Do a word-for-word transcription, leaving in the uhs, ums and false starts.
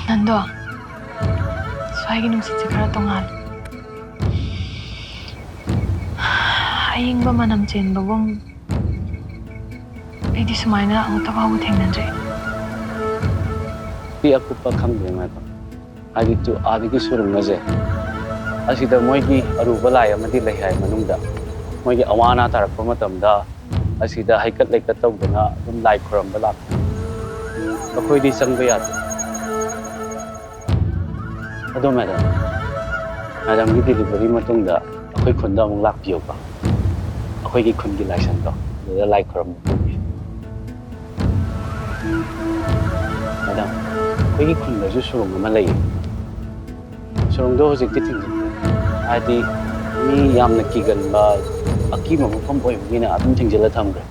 ꯅꯟꯗꯣ, ꯁ꯭ꯋꯥꯏꯒꯤ ꯅꯨꯡꯁꯤꯠꯁꯦ ꯈꯔ ꯇꯣꯉꯥꯜꯂꯦ꯫ ꯑꯏꯪꯕ ꯃꯅꯝ ꯆꯦꯟꯕꯒꯨꯝ꯫ ꯑꯩꯗꯤ ꯁꯨꯃꯥꯏꯅ ꯑꯃꯨꯛꯇ ꯐꯥꯎꯕ ꯊꯦꯡꯅꯗ꯭ꯔꯤ꯫ ꯄꯤ ꯑꯀꯨꯞꯄ ꯈꯪꯗ꯭ꯔꯦ, ꯃꯦꯗꯥꯝ꯫ ꯍꯥꯏꯗꯤ ꯇꯨ ꯑꯥꯗꯒꯤ ꯁꯨꯔꯨꯡ ꯑꯁꯦ, ꯑꯁꯤꯗ ꯃꯣꯏꯒꯤ ꯑꯔꯨꯕ ꯂꯥꯏ ꯑꯃꯗꯤ ꯂꯩ ꯍꯥꯏ ꯃꯅꯨꯡꯗ꯫ ꯃꯣꯏꯒꯤ ꯑꯋꯥ ꯑꯅꯥ ꯇꯥꯔꯛꯄ ꯃꯇꯝꯗ ꯑꯁꯤꯗ ꯍꯩꯀꯠ ꯂꯩꯀꯠ ꯇꯧꯗꯅ ꯑꯗꯨꯝ ꯂꯥꯏ ꯈꯨꯔꯝꯕ ꯂꯥꯛꯄ꯫ ꯑꯩꯈꯣꯏꯗꯤ ꯆꯪꯕ ꯌꯥꯗꯦ꯫ ꯑꯗꯣ ꯃꯦꯗꯥꯝ, ꯃꯦꯗꯥꯝꯒꯤ ꯗꯤꯂꯤꯚꯔꯤ ꯃꯇꯨꯡꯗ ꯑꯩꯈꯣꯏ ꯈꯨꯟꯗ ꯑꯃꯨꯛ ꯂꯥꯛꯄꯤꯌꯨꯀꯣ꯫ ꯑꯩꯈꯣꯏꯒꯤ ꯈꯨꯟꯒꯤ ꯂꯥꯏꯁꯪꯗꯣ ꯑꯗꯨꯗ ꯂꯥꯏ ꯈꯨꯔꯨꯝꯕ ꯄꯨꯕꯤꯌꯨ꯫ ꯃꯦꯗꯥꯝ, ꯑꯩꯈꯣꯏꯒꯤ ꯈꯨꯟꯗꯁꯨ ꯁꯨꯔꯨꯡ ꯑꯃ ꯂꯩꯌꯦ꯫ ꯁꯨꯔꯨꯡꯗꯣ ꯍꯧꯖꯤꯛꯇꯤ ꯊꯤꯡꯖꯤꯟꯈ꯭ꯔꯦ꯫ ꯍꯥꯏꯗꯤ ꯃꯤ ꯌꯥꯝꯅ ꯀꯤꯒꯟꯕ, ꯑꯀꯤꯕ ꯃꯐꯝ ꯑꯣꯏꯕꯒꯤꯅ ꯑꯗꯨꯝ ꯊꯤꯡꯖꯤꯜꯂ ꯊꯝꯈ꯭ꯔꯦ꯫